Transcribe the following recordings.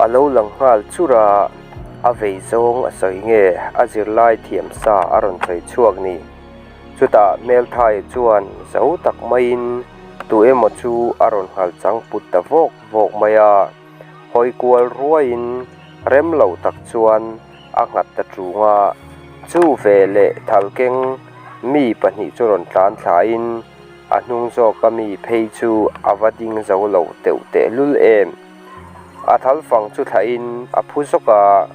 a lo lang nghal chur a, a vei zawng a sawi nge a zirlai thiam sa a rawn sawi chhuak ni. Chutah Hmelthaia chuan zo tak maiin tu emaw chu a rawn nghal chang put ta vawk vawk mai a, hawi kual ruaiin rem lo tak chuan a nghat ta ṭung a. Chu ve leh thalkeng mi pahnih chu rawn tlan thlain a hnung zawka mi phei chu a va ding zo lo teuh tehlul em. A thal fang chu thlahin a phu zawk a,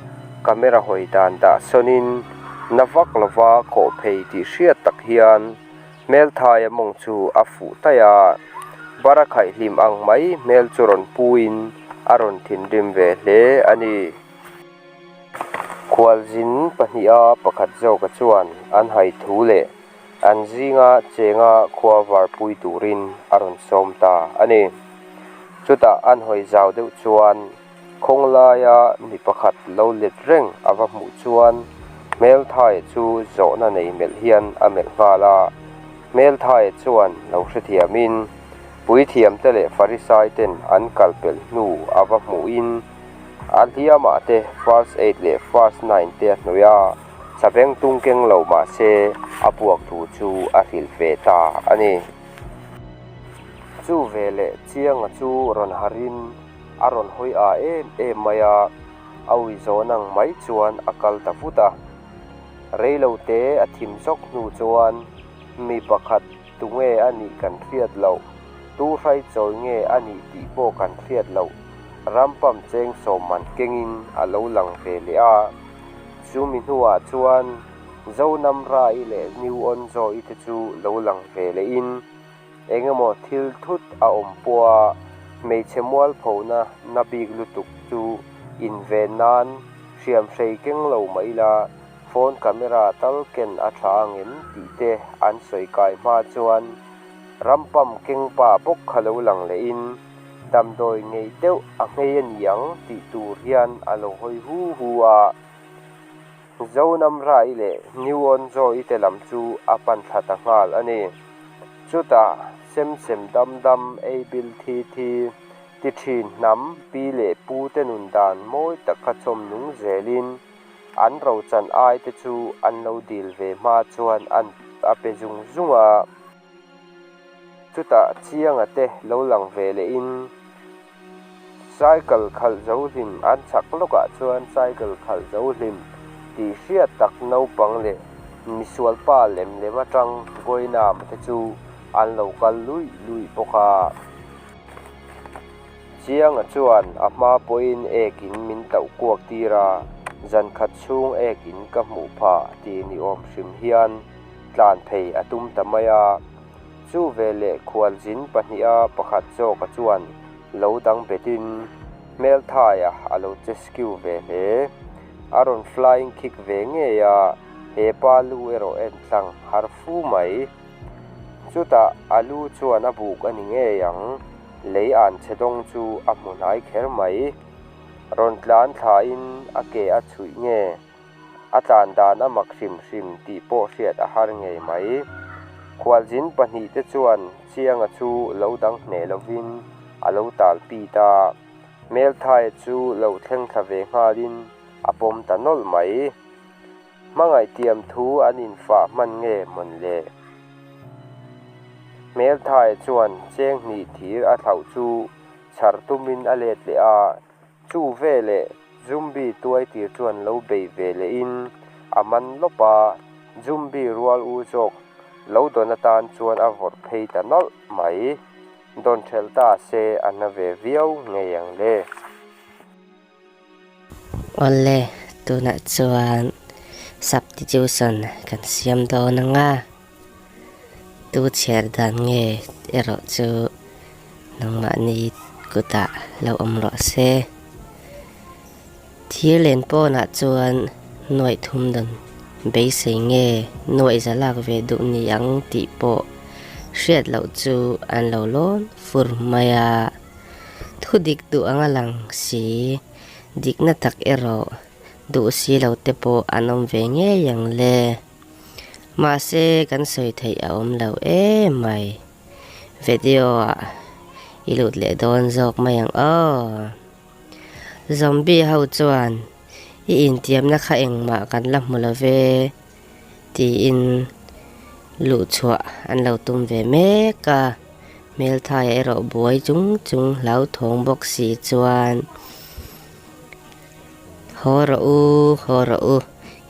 camera hawi dan dah sawnin na vak lova khawh phei tih hriat tak hian hmelthaia mawng chu a fuh taih a, bara khaihlim ang mai hmel chu rawn puin a rawn thinrim ve hle a ni. Khualzin pahniha pakhat zawka chuan an hai thu leh An zinga chenga khua varpui turin a rawn sawm ta a ni. Chutah an hawi zau deuh chuan khawng laia mi pakhat lo let reng a va hmuh chuan Hmelthaia chu zawhna nei melh hian a melh nghal a. Hmelthaia chuan lo hrethiamin Puithiamte leh Farisaiten an kal pelh hnu a va hmuhin a hliamah te First Aid leh First Nine te a hnawih a. Sabeng tung keng lo mah se a puak thu chu a hrilh ve ta a ni. Chu veleh Chianga chu rawn harin a rawn hawi a em em mai a, a ui zawn ang mai chuan a kal ta vut a. Reilo te a thim zawk hnu chuan mi pakhat tunge a nih kan hriat loh, tu hrai chawi nge a nih tih pawh kan hriat loh, rampam cheng sawm man kengin a lo lang ve leh a. Chumi hnuah chuan Zonamrai leh New Onzawi te chu lo lang ve lehin eng emaw thil thut a awm pawh a, hmeichhe mualphona na bik lutuk chu inven nan hriamhrei keng lo mah ila phone camera tal ken a tha angem tih te an sawi kai hma chuan rampam keng pa bawk kha lo lang lehin Damdawi ngei deuh a nghei a ni ang tih tur hian a lo hawi hu hu a. Zonamrai leh New Onzawi te lam chu a pan thla ta nghal a ni. Chutah sem sem dam dam ei bil thi thi ti thin hnam pi leh pu te nun dan mawi tak kha chawm nung zelin an rochan ai te chu an lo dil ve hma chuan an a pe zung zung a. Chutah Chianga te lo lang ve lehin cycle khalh zo hlim an chhak lawkah chuan cycle khalh zo hlim tih hriat tak naupang leh misual pa lem lem atang Goinam te chu an lo kal luih luih bawk a. Chianga chuan a hma pawhin ek in min tauh kuak tir a, zan khat chhung ek in ka hmuh phah tih ni awm hrim hian tlan phei a tum ta mai a. Chu veleh khualzin pahniha pakhat zawka chuan lo dang betin hmelthaia a lo che skew ve hle. A rawn flying kick ve ngei a, he pa lu erawh en tlang har fu mai. Chutah a lu chuan a buk a ni ngei ang, lei an che dawng chu a hmu hnai kher mai. Rawn tlan thlain a ke a chhuih nge? A tlan dan a mak hrim hrim tih pawh hriat a har ngei mai. Khualzin pahnihte chuan Chianga chu lo dang hneh lovin a lo tal pit a, Hmelthaia chu lo thleng thla ve nghalin a pawm ta nawlh mai. Hmangaihtiam thu an infah hman nge mawn le? Hmelthaia chuan cheng hnih thir a thlauh chu chhar tumin a let leh a, Chu veleh Zumbi tuai tir chuan lo bei ve lehin a man lawp a, Zumbi rual u zawk lo dawn atan chuan a vawrh phei ta nawlh mai. Dawn ṭhelh ta se a na ve viau ngei ang le. Awle, tunah chuan substitution kan siam dawn ang a, Tu chhiar dan nge erawh chu nangmahni kutah lo awm rawh se. Thir len pawnah chuan nuaih thum dan beisei nge nuaih za lak ve duh ni ang tih pawh hriat loh chu an lo lawn fur mai a. Thu dik duh anga lang si, dikna tak erawh duh si lo te pawh an awm ve ngei ang le. Mahse kan sawi theih a awm lo em mai. Video ah i lut leh dawn zawk mai ang aw. Zombie ho chuan, I intiamna kha engmah kan la hmu lo ve, tiin luhchhuah an lo tum ve mek a. Hmelthaia erawh buai chung chung hlauthawng bawk si chuan, Haw rawh u, haw rawh u,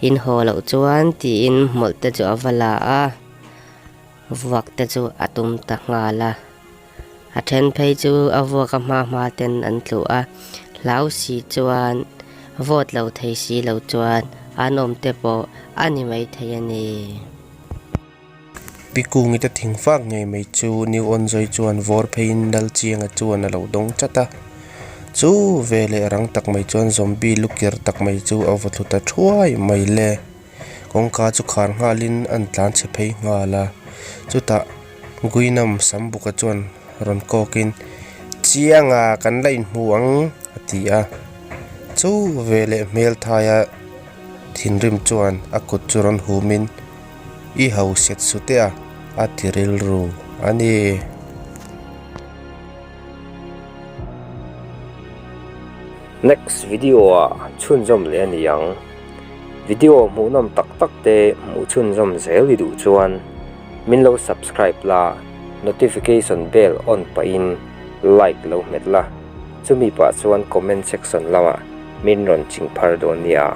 in haw loh chuan, tiin hmawlh te chu a va la a, vuak te chu a tum ta nghal a. A then phei chu a vuak a hma hma ten an tluh a, hlau si chuan vote lo thei si lo chuan an awm te pawh a ni mai thei a ni. Pi Kungi te thing fak ngei mai chu New Onzoi chuan vawr pheiin Lalchianga chuan a lo dawng chat a. Chu veleh rang tak mai chuan zombie lukir tak mai chu a vaw thlu ta thuai mai le. Kawngka chu khar nghalin an tlan chhe phei nghal a. Chutah Guinam Sambuka chuan rawn kawkin, Chianga kan la inhmu ang a ti a. Chu veleh hmelthaia thinrim chuan a kut chu rawn humin, I ho set sute a, a ti rilru a ni. Next video ah chhunzawm leh a ni ang. Video hmuhnawm tak tak te hmuh chhunzawm zel i duh chuan min lo subscribe la, notification bell on pahin like lo hmet la, chumi pah chuan comment section lamah min rawn ching phar dawn nia.